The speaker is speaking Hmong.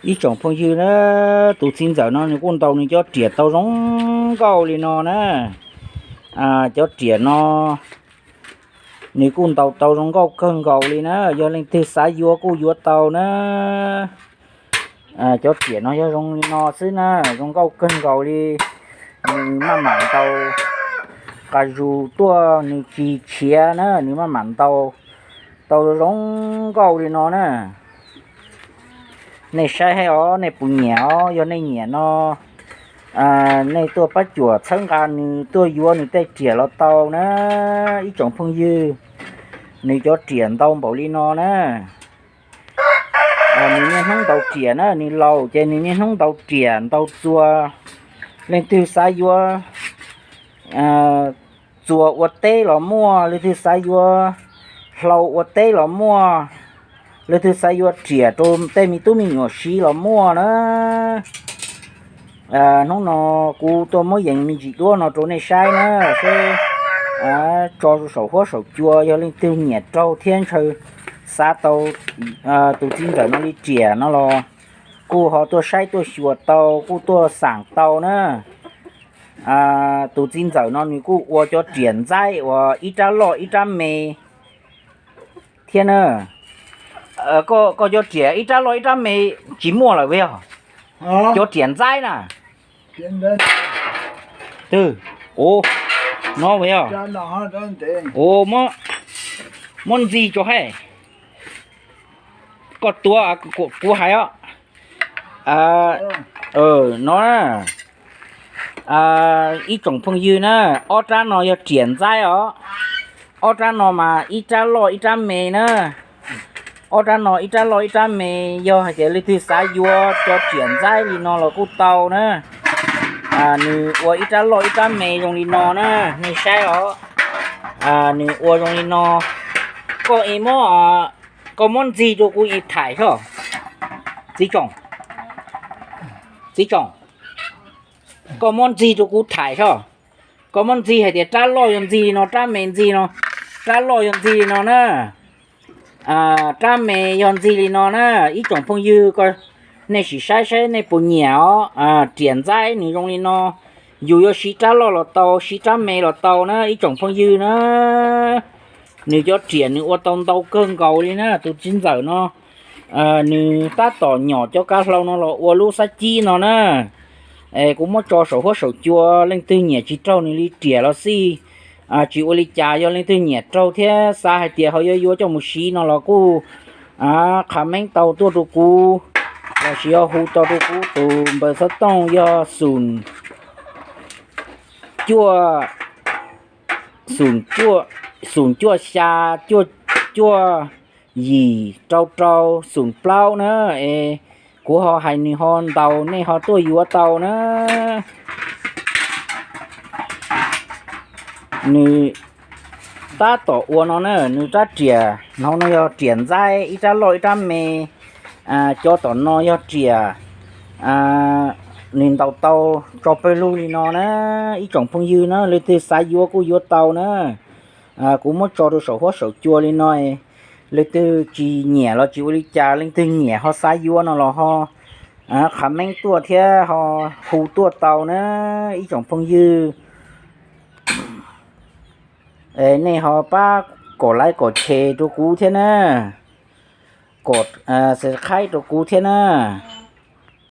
Ib tsoom phooj ywg na, tus txiv ntxawm no nws kuj ntaus nws cov riam tau zoo nkauj li no na. Cov riam no nws kuj ntaus tau zoo nkauj kawg nkaus li na, yog leej twg xav yuav kuj yuav tau na. Cov riam no yog zoo li no xwb na, zoo nkauj kawg nkaus li. Nws maj mam ntaus, qas zus tuaj nws tsis tshiav na, nws maj mam ntaus tau zoo nkauj li no na. Nej saib os, nej puas nyiam os? Yog nej nyiam no, nej tuaj pab cuam txhawb nqa nws tuaj yuav nws tej riam los tau na. Ib tsoom phooj ywg, nws cov riam ntau npaum li no na. Nws niaj hnub ntaus riam na, nws laus ces nws niaj hnub ntaus riam ntaus txuas. Leej twg xav yuav txuas ua teb los muaj, leej twg xav yuav hlau ua teb los muaj, leej twg xav yuav riam rau tej me tub me nyuam siv los muaj na. Hnub no kuv tuaj muab yees me ntsis duab no rau nej saib na, seb tso saum huab saum cua, yog leej twg nyiam raug thiab ntshaw xav tau tus txiv ntxawm no li riam no los kuj ho tuaj saib tuaj xyuas tau, kuj tuaj xaam tau na. Tus txiv ntxawm no nws kuj ua cov riam ntxaib uas ib rab loj ib rab me thiab na. Koj cov riam ib rab loj ib rab me tsis muaj lawm yog? Cov riam ntxaib na. Twg? Ua, no yog. Ua, muab ntxig rau hais. Koj tuav, kuv hais os. No, ib tsoom phooj ywg na, ob rab no yog riam ntxaib os. Ob rab no mas ib rab loj ib rab me na. Ob rab no ib rab loj ib rab me, yog hais tias leej twg xav yuav cov riam ntxaib li no los kuj tau na. Nws ua ib rab loj ib rab me zoo li no na, nej saib os. Nws ua zoo li no. Koj, koj muab ntxig rau kuv ib thaim soj. Txiv tsoom, txiv tsoom, koj muab ntxig rau kuv thaim soj. Koj muab ntxig hais tias rab loj yog ntxig li no, rab me ntxig no, rab loj yog ntxig li no na. Rab me yog ntxig li no na. Ib tsoom phooj ywg, nej sim saib saib nej puas nyiam os. Riam ntxaib nws zoo li no, yus yuav siv rab loj los tau, siv rab me los tau na ib tsoom phooj ywg na. Nws cov riam nws ua tau ntau kawg nkaus li na. Tus txiv ntxawm no nws tab tom nyom cov kav hlau no los ua lub xab cib no na. Kuv muab tso saum huab saum cua, leej twg nyiam tsis raug nws li riam los xij, tsis ua li cas, yog leej twg nyiam raug thiab xav hais tias ho yuav yuav coj mus siv no los kuj qha meeb tau tuaj rau kuv, los sis ho hu tau rau kuv tus npawb xov tooj yog xum cuaj, xum cuaj xya, cuaj yim rau rau xum plaub na. Es kuv ho hais nws ho ntaus, nej ho tuaj yuav tau na. Nws tab tom ua no na, nws rab riam no no yog riam ntxaib, ib rab loj ib rab me. Cov tom no yog riam nws ntaus tau tso pawg lug li no na. Ib tsoom phooj ywg na, leej twg xav yuav kuj yuav tau na. Kuv muab tso rau saum huab saum cua li no. Leej twg tsis nyiam los tsis ua li cas, leej twg nyiam ho xav yuav no los ho qha meeb tuaj thiab ho hu tuaj tau na ib tsoom phooj ywg. Nej ho pab kom like kom share rau kuv thiab na, kom subscribe rau kuv thiab na.